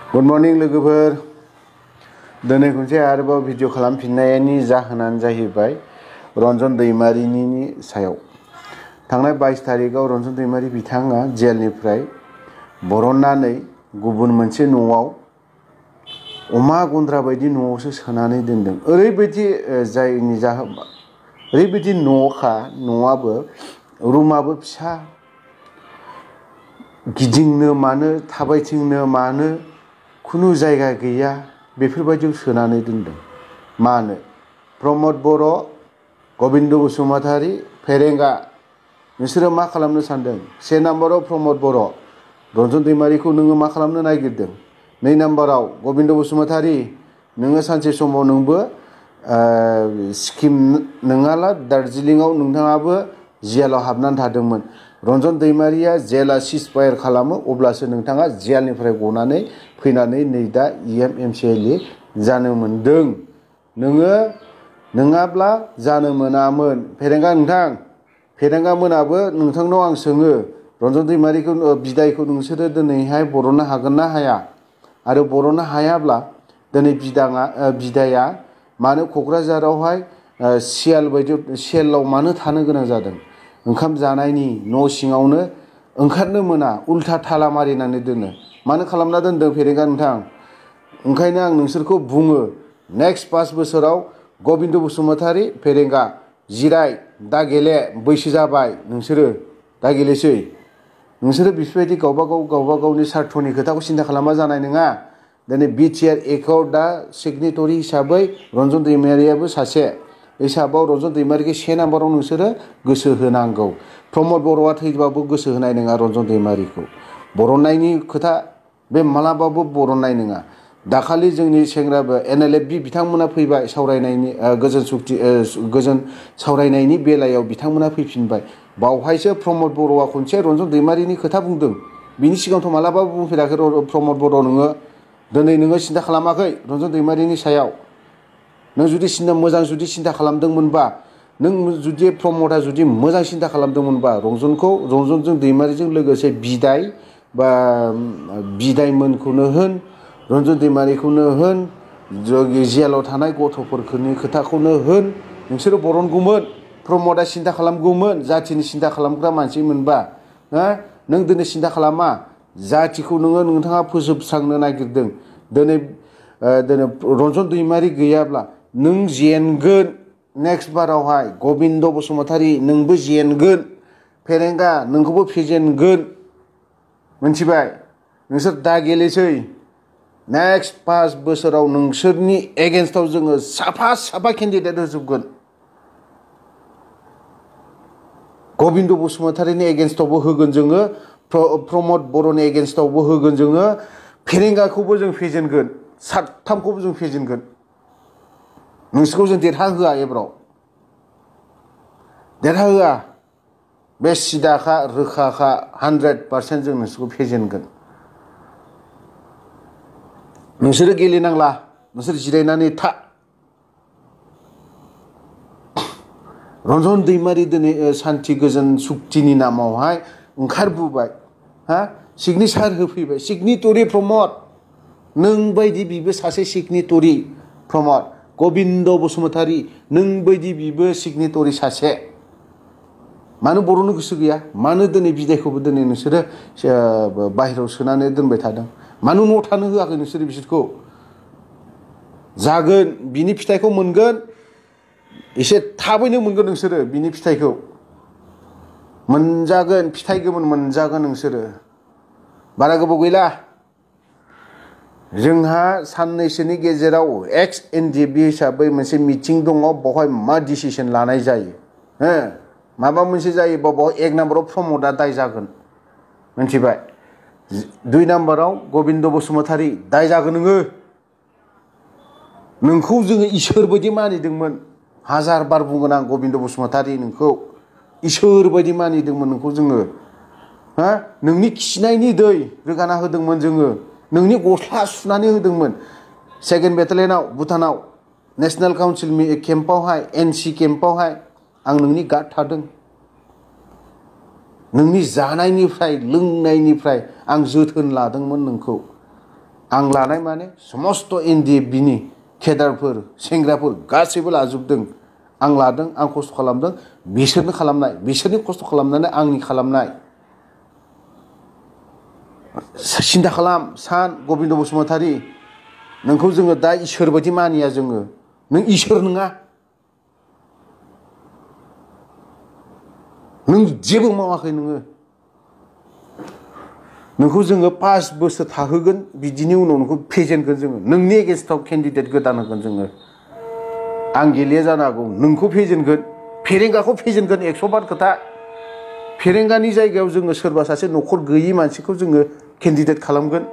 Good morning लोगोफोर दिनै खनसे आरोबाव भिडिअ खालामफिननायनि जाहोनानो जाहैबाय रन्जन दैमारिनि सायाव थांनाय 22 तारिखआव रन्जन दैमारि बिथाङा जेलनिफ्राय बरननानै गुबुन मोनसे न'आव अमा गन्द्रा बायदि न'आवसो सोनानै दोनदों। ओरैबायदि जायनि जाहोन ओरैबायदि न'खा न'आबो रुमाबो फिसा गिदिंनो मानो थाबायथिंनो मानो खुनु जायगा गैया बेफोरबायदियाव सोनानै दोनदों। मानो प्रमद बर' गबिन्द बसुमतारी फेरेंगा नोंसोरो मा खालामनो सानदों? से नाम्बाराव प्रमद बर' रन्जन दैमारिखौ नोङो मा खालामनो नागिरदों? 2 नाम्बाराव गबिन्द बसुमतारी नोङो सानसे समाव नोंबो सिक्किम नङाला दार्जिलिंआव नोंथाङाबो जेलाव हाबनानै थादोंमोन। रन्जन दैमारिया जेला सिजफायार खालामो अब्लासो नोंथाङा जेलनिफ्राय गनानै फैनानै नै दा EMMCLA जानो मोनदों। नोङो नङाब्ला जानो मोनामोन। फेरेंगा नोंथां फेरेंगा मोनाबो नोंथांनाव आं सोङो रन्जन दैमारिखौ बिदायखौ नोंसोरो दिनैहाय बरननो हागोन ना हाया? आरो बरननो हायाब्ला दिनै बिदाया मानो क'क्राझारावहाय सेलाव मानो थानो गोनां जादों? ओंखाम जानायनि न' सिङावनो ओंखारनो मोना उल्था थाला मारिनानै दोनो। मानो खालामना दोनदों फेरेंगा नोंथां? ओंखायनो आं नोंसोरखौ बुङो नेक्स्ट 5 बोसोराव गबिन्द बसुमतारी फेरेंगा जिराय दा गेले बैसो जाबाय नोंसोरो दा गेलेसै। नोंसोरो बेफोरबायदि गावबा गावनि सार्थनि खोथाखौ सिन्था खालामा जानाय नङा। दिनै BTR एक्टआव दा सिगनेटरि हिसाबै रन्जन दैमारियाबो सासे हिसाबाव रन्जन दैमारिखौ 1 नाम्बाराव नोंसोरो गोसो होनांगौ। प्रमद बर'आ थैबाबो गोसो होनाय नङा रन्जन दैमारिखौ। बरननायनि खोथा बे मालाबाबो बरननाय नङा। दाखालि जोंनि सेंग्रा NLFB बिथांमोना फैबाय सावरायनायनि गोजोन सावरायनायनि बेलायाव बिथांमोना फैफिनबाय। बावहायसो प्रमद बर'आ खनसे रन्जन दैमारिनि खोथा बुंदों। बिनि सिगांथ' मालाबाबो बुंफेराखै प्रमद बर' नोङो दिनै नोङो सिन्था खालामाखै रन्जन दैमारिनि सायाव। नों जुदि मोजां सिन्था खालामदोंमोनबा नों जुदि प्रमदआ जुदि मोजां सिन्था खालामदोंमोनबा रन्जनजों दैमारिजों लोगोसे बिदायमोनखौनो होन रन्जन दैमारिखौनो होन जेलाव थानाय गथ'फोरनि खोथाखौनो होन नोंसोरो बरनगौमोन। प्रमदआ सिन्था खालामगौमोन जाथिनि सिन्था खालामग्रा मानसि मोनबा। नों दिनै सिन्था खालामा जाथिखौ नोंथाङा फोजोबस्रांनो नागिरदों। दिनै रन्जन दैमारि गैयाब्ला नों जेनगोन। नेक्स्ट बारावहाय गबिन्द बसुमतारी नोंबो जेनगोन। फेरेंगा नोंखौबो फेजेनगोन। मिथिबाय? नोंसोर दा गेलेसै। नेक्स्ट 5 बोसोराव नोंसोरनि एगेन्स्टआव जोङो साफा केन्डिडेट होजोबगोन। गबिन्द बसुमतारीनि एगेन्स्टआवबो होगोन जोङो। प्रमद बर'नि एगेन्स्टआवबो होगोन जोङो। फेरेंगाखौबो जों फेजेनगोन। 7थामखौबो जों फेजेनगोन। नोंसोरखौ जों देरहाहोआ एबाराव देरहाहोआ। बे सिदाखा रोखाखा 100% जों नोंसोरखौ फेजेनगोन। नोंसोरो गेलेनांला नोंसोर जिरायनानै था। रन्जन दैमारि दिनै सान्थि गोजोन सुक्तिनि नामावहाय ओंखारबोबाय। सिगनेसार होफैबाय। सिगनेटरि प्रमद नों बायदि बिबो सासे सिगनेटरि प्रमद गबिन्द बसुमतारी नों बायदि बिबो सिगनेटरि सासे। मानो बर'नो गोसो गैया? मानो दिनै बिदायखौबो दिनै नोंसोरो बाहेरायाव सोनानै दोनबाय थादों? मानो न'आव थानो होआखै नोंसोरो बिसोरखौ? जागोन बिनि फिथाइखौ मोनगोन। एसे थाबैनो मोनगोन नोंसोरो बिनि फिथाइखौ मोनजागोन। फिथाइ गोमोन मोनजागोन नोंसोरो। बारा गोबाव गैला। जोंहा साननैसोनि गेजेराव XNDB हिसाबै मोनसे मिटिं दङ। बेवहाय मा डिसिसन लानाय जायो? माबा मोनसे जायोबा बेवहाय 1 नाम्बाराव प्रमदआ दाय जागोन। मिथिबाय? 2 नाम्बाराव गबिन्द बसुमतारी दाय जागोन। नोंखौ जोङो इसोर बायदि मानिदोंमोन। 1000 बार बुंगोन आं गबिन्द बसुमतारी नोंखौ इसोर बायदि मानिदोंमोन नोंखौ जोङो। नोंनि खिनायनि दै रोगाना होदोंमोन जोङो। नोंनि गस्ला सुनानै होदोंमोन। 2nd बेटालियनाव भुटानाव नेसनेल काउन्सिल केम्पआवहाय NC केम्पआवहाय आं नोंनि गार्ड थादों। नोंनि जानायनिफ्राय लोंनायनिफ्राय आं जोथोन लादोंमोन नोंखौ। आं लानाय माने समस्त एनडिएफबिनि केडारफोर सेंग्राफोर गासैबो लाजोबदों आं लादों आं खस्थ' खालामदों बिसोरनो खालामनाय बिसोरनि खस्थ' खालामनानै आंनि खालामनाय सिन्था खालाम सान गबिन्द बसुमतारी नोंखौ जोङो दा इसोर बायदि मानिया जोङो नों इसोर नङा नों जेबो मावाखै नोंखौ जोङो 5 बोसोर थाहोगोन बिदिनि उनाव नोंखौ फेजेनगोन जोङो नोंनि एगेन्स्टआव केन्डिडेट गोदान होगोन जोङो आं गेलेया जानो हागौ नोंखौ फेजेनगोन फेरेंगाखौ फेजेनगोन 100 बार खोथा फेरेंगानि जायगायाव जोङो सोरबा सासे न'खर गैयि मानसिखौ जोङो केन्डिडेट खालामगोन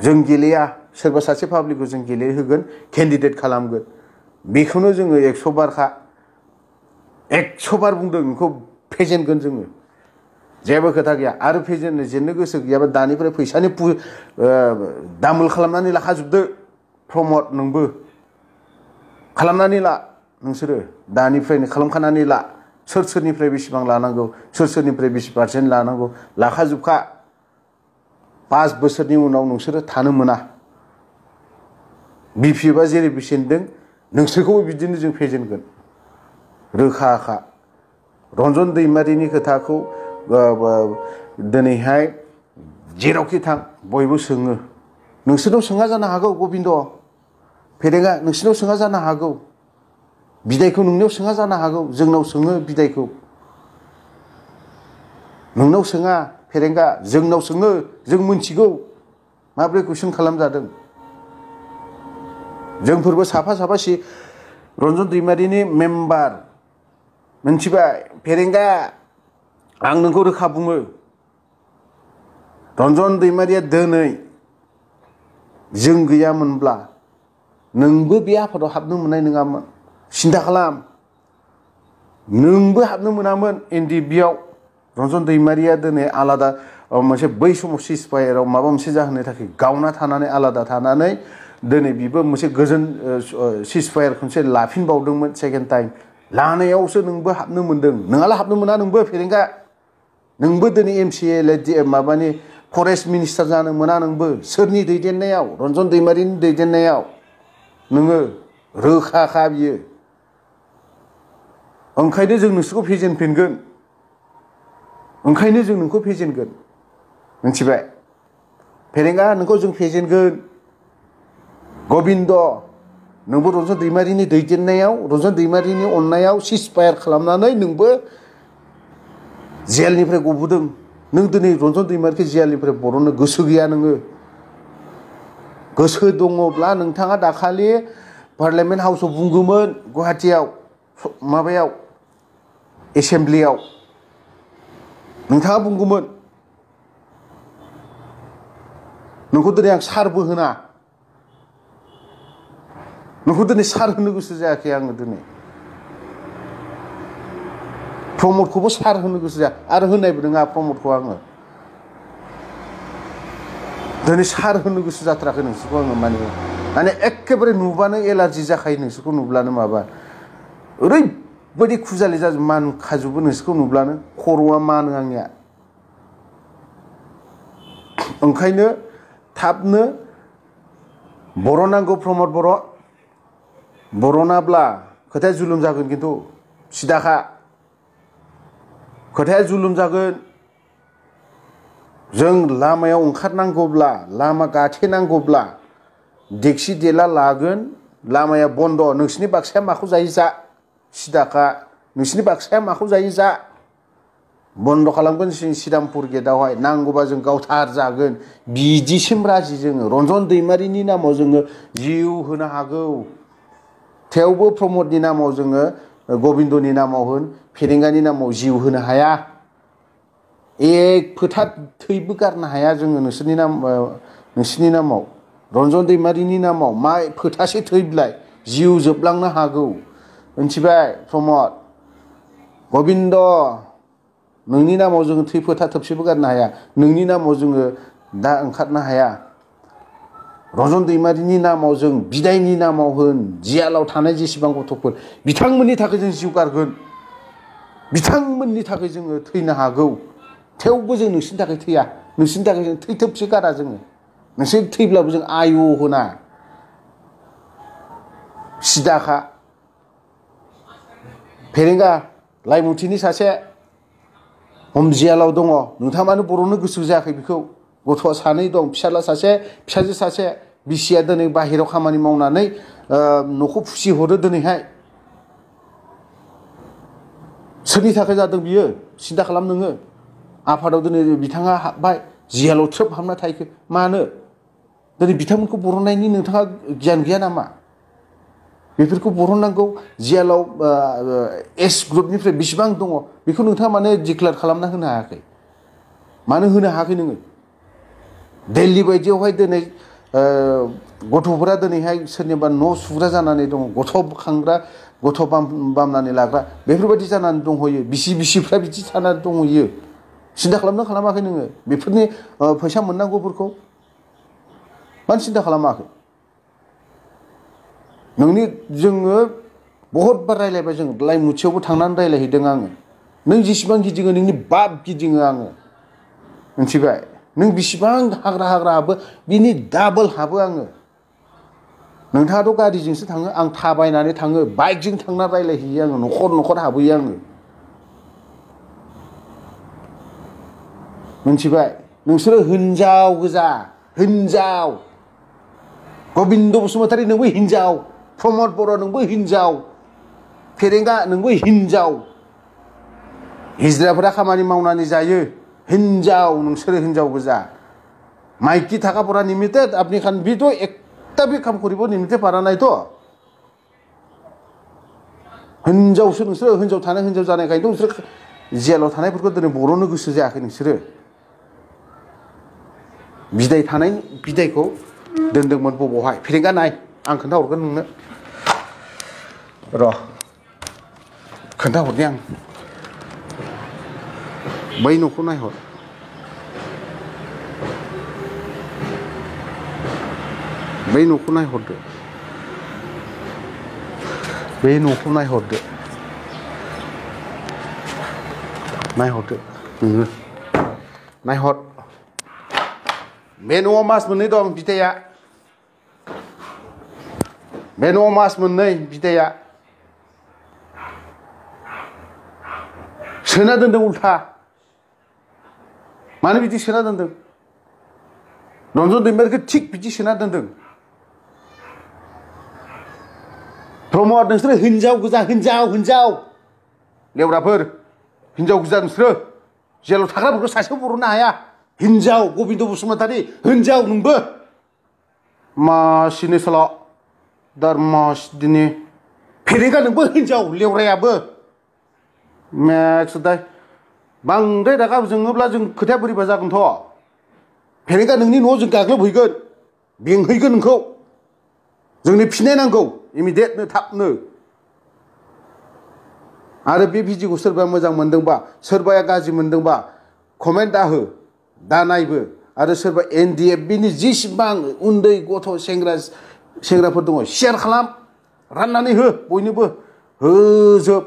जों गेलेया सोरबा सासे पाब्लिकखौ जों गेलेहोगोन केन्डिडेट खालामगोन बेखौनो जोङो 100 बारखा 100 बार बुंदों नोंखौ फेजेनगोन जोङो जेबो खोथा गैया आरो जेननो गोसो गैयाबा दानिफ्राय फैसानि दामोल खालामनानै लाखाजोबदो प्रमद नोंबो खालामनानै ला नोंसोरो दानिफ्रायनो खालामखानानै ला सोरनिफ्राय बेसेबां लानांगौ सोरनिफ्राय बेसे % लानांगौ लाखाजोबखा 5 बोसोरनि उनाव नोंसोरो थानो मोना बिपिएफआ जेरै बेसेनदों नोंसोरखौबो बिदिनो जों फेजेनगोन रोखाखा रन्जन दैमारिनि खोथाखौ दिनैहाय जेरावखि थां बयबो सोङो नोंसोरनाव सोङा जानो हागौ गबिन्द फेरेंगा नोंसोरनाव सोङा जानो हागौ बिदायखौ नोंनियाव सोङा जानो हागौ जोंनाव सोङो बिदायखौ नोंनाव सोङा फेरेंगा जोंनाव सोङो जों मिथिगौ माब्रै कुइसन खालामजादों जोंफोरबो साफा रन्जन दैमारिनि मेम्बार मिथिबाय फेरेंगा आं नोंखौ रोखा बुङो रन्जन दैमारिया दिनै जों गैयामोनब्ला नोंबो बे आफादाव हाबनो मोननाय नङामोन सिन्था खालाम नोंबो हाबनो मोनामोन एनडिएफबिआव रन्जन दैमारिया दिनै आलादा मोनसे बै समाव सिजफायाराव माबा मोनसे जाहोननि थाखाय गावना थानानै आलादा थानानै दिनै बिबो मोनसे गोजोन सिजफायार खनसे लाफिनबावदोंमोन सेकेन्ड टाइम लानायावसो नोंबो हाबनो मोनदों नोंहालाय हाबनो मोना नोंबो फेरेंगा नोंबो दिनै एमसिएल माबानि फरेस्ट मिनिस्टार जानो मोना नोंबो सोरनि दैदेननायाव रन्जन दैमारिनि दैदेननायाव नोङो रोखाखा बियो ओंखायनो जों नोंसोरखौ फेजेनफिनगोन ओंखायनो जों नोंखौ फेजेनगोन मिथिबाय फेरेंगा नोंखौ जों फेजेनगोन गबिन्द नोंबो रन्जन दैमारिनि दैदेननायाव रन्जन दैमारिनि अननायाव सिजफायार खालामनानै नोंबो जेलनिफ्राय गबोदों नों दिनै रन्जन दैमारिखौ जेलनिफ्राय बरननो गोसो गैया नोङो गोसो दङब्ला नोंथाङा दाखालि पार्लियामेन्ट हाउसाव बुंगौमोन गुवाहाटीयाव माबायाव एसेमब्लियाव नोंथाङा बुंगौमोन नोंखौ दिनै आं सारबो होना नोंखौ दिनै सार होनो गोसो जायाखै आङो दिनै प्रमदखौबो सार होनो गोसो जाया आरो होनायबो नङा प्रमदखौ आङो दिनै सार होनो गोसो जाथाराखै नोंसोरखौ आङो माने एखेबारे नुबानो एलार्जि जाखायो नोंसोरखौ नुब्लानो माबा ओरैबायदि खुजालि जाजोब मानखाजोबो नोंसोरखौ नुब्लानो खर'आ मानो आंनिया ओंखायनो थाबनो बरनांगौ प्रमद बरनाब्ला खोथाया जुलुम जागोन खिन्थु सिदाखा खोथाया जुलुम जागोन जों लामायाव ओंखारनांगौब्ला लामा गाथेनांगौब्ला देक्सि देला लागोन लामाया बन्द नोंसिनि बाक्साया माखौ जायो जा सिदाखा नोंसिनि बाक्साया माखौ जायो जा बन्द खालामगोन श्रीरामपुर गेटआवहाय नांगौबा जों गावथार जागोन बिदिसिम राजि जोङो रन्जन दैमारिनि नामाव जोङो जिउ होनो हागौ थेवबो प्रमदनि नामाव जोङो गबिन्दनि नामाव होन फेरेंगानि नामाव जिउ होनो हाया एक फोथा थैबो गारनो हाया जोङो नोंसोरनि नामाव रन्जन दैमारिनि नामाव मा फोथासे थै बिलाइ जिउ जोबलांनो हागौ मिथिबाय प्रमद गबिन्द नोंनि नामाव जोङो थै फोथा थोबसेबो गारनो हाया नोंनि नामाव जोङो दा ओंखारनो हाया रन्जन दैमारिनि नामाव जों बिदायनि नामाव होन जियालाव थानाय जेसेबां गथ'फोर बिथांमोननि थाखाय जों जिउ गारगोन बिथांमोननि थाखाय जोङो थैनो हागौ थेवबो जों नोंसिनि थाखाय थैया नोंसिनि थाखाय जों थै थोबसे गारा जोङो नोंसोर थैब्लाबो जों आयु होना सिदाखा फेरेंगा लाइमुथिनि सासे हमजियालाव दङ नोंथाङा मानो बर'नो गोसो जायाखै बेखौ गथ'आ सानै दं फिसाला सासे फिसाजो सासे बिसिया दिनै बाहेरायाव खामानि मावनानै न'खौ फुसिहरो दिनैहाय सोरनि थाखाय जादों बियो सिन्था खालाम नोङो आफादाव दिनै बिथाङा हाबबाय जियालाव थ्रोब हाबना थाहैखो मानो दिनै बिथांमोनखौ बरननायनि नोंथाङा गियान गैया नामा बेफोरखौ बरननांगौ जियालाव एस ग्रुपनिफ्राय बेसेबां दङ बेखौ नोंथाङा मानो डिक्लेयार खालामना होनो हायाखै मानो होनो हायाखै नोङो दिल्ली बायदियावहाय दिनै गथ'फोरा दिनैहाय सोरनिबा न' सुग्रा जानानै दङ गथ' खांग्रा गथ' बामनानै लाग्रा बेफोरबायदि जानानै दंहैयो बिसिफ्रा बिदि जानानै दंहैयो सिन्था खालामाखै नोङो बेफोरनि फैसा मोननांगौफोरखौ मानो सिन्था खालामाखै नोंनि जोङो बहुद बार रायलायबाय जों लाइमुथियावबो थांनानै रायलायहैदों आङो नों जेसेबां गिदिङो नोंनि बाप गिदिङो आङो मिथिबाय नों बेसेबां हाग्रा हाबो बिनि डाबल हाबो आङो नोंथाङाथ' गारिजोंसो थाङो आं थाबायनानै थाङो बाइकजों थांना रायलायहैयो आङो न'खर हाबहैयो आङो मिथिबाय नोंसोरो हिनजाव गोजा हिनजाव गबिन्द बसुमतारी नोंबो हिनजाव प्रमद बर' नोंबो हिनजाव फेरेंगा नोंबो हिनजाव हिजड़ाफोरा खामानि मावनानै जायो हिनजाव नोंसोरो हिनजाव गोजा माइकी थाखा परा निमित्ते आपनि खान भी तो एकटा भी काम करिब निमित्ते पारा नाय तो हिनजावसो नोंसोरो हिनजाव थानाय हिनजाव जानायखायनोथ' नोंसोर जेलाव थानायफोरखौ दिनै बर'नो गोसो जायाखै नोंसोरो बिदाय थानाय बिदायखौ दोनदोंमोन बबावहाय फेरेंगा नाय आं खोन्थाहरगोन नोंनो र' खोन्थाहरनि आं बै न'खौ नायहर बै न'खौ नायहरदो बे न'खौ नायहरदो नोङो नायहर बे न'आव मास मोननै दं बिदाया बे न'आव मास मोननै बिदाया सोना दोनदों उल्था मानो बिदि सोना दोनदों रन्जन दैमारिखौ थिग बिदि सोना दोनदों प्रमद नोंसोरो हिनजाव गोजा हिनजाव लेवराफोर हिनजाव गोजा नोंसोरो जेलाव थाग्राफोरखौ सासेबो बर'नो हाया हिनजाव गबिन्द बसुमतारी हिनजाव नोंबो मासिनि सल' दारमासदिनि फेरेंगा नोंबो हिनजाव लेवरायाबो मेक्स दाय बांद्राय रागा जोङोब्ला जों खोथाया बोरैबा जागोनथ' फेरेंगा नोंनि न'आव जों गाग्लोबहैगोन बेंहैगोन नोंखौ जोंनो फिनाय नांगौ इमिडियेटनो थाबनो आरो बे भिडिअखौ सोरबा मोजां मोनदोंबा सोरबाया गाज्रि मोनदोंबा कमेन्ट दाहो दानायबो आरो सोरबा NDFBनि जेसेबां उन्दै गथ' सेंग्राफोर दङ शेयार खालाम राननानै हो बयनोबो होजोब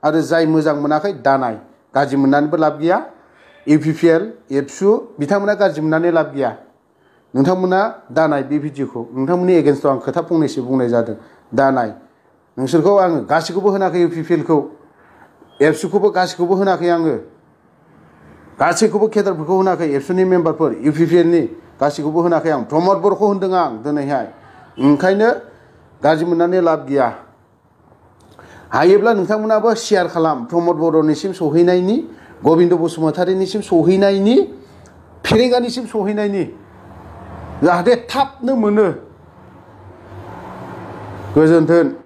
आरो जाय मोजां मोनाखै दानाय गाज्रि मोननानैबो लाब गैया UPPL एबसु बिथांमोना गाज्रि मोननानै लाब गैया नोंथांमोना दानाय बे भिडिअखौ नोंथांमोननि एगेन्स्टआव आं खोथा फंनैसो बुंनाय जादों दानाय नोंसोरखौ आङो गासैखौबो होनाखै UPPLखौ एबसुखौबो गासैखौबो होनाखै आङो गासैखौबो केडारफोरखौ होनाखै एबसुनि मेम्बारफोर UPPLनि गासैखौबो होनाखै आं प्रमद बर'खौ होनदों आं दिनैहाय ओंखायनो गाज्रि मोननानै लाब गैया हायोब्ला नोंथांमोनाबो शेयार खालाम प्रमद बर'निसिम सौहैनायनि गबिन्द बसुमतारीनिसिम सौहैनायनि फेरेंगानिसिम सौहैनायनि जाहाथे थाबनो मोनो गोजोन्थों।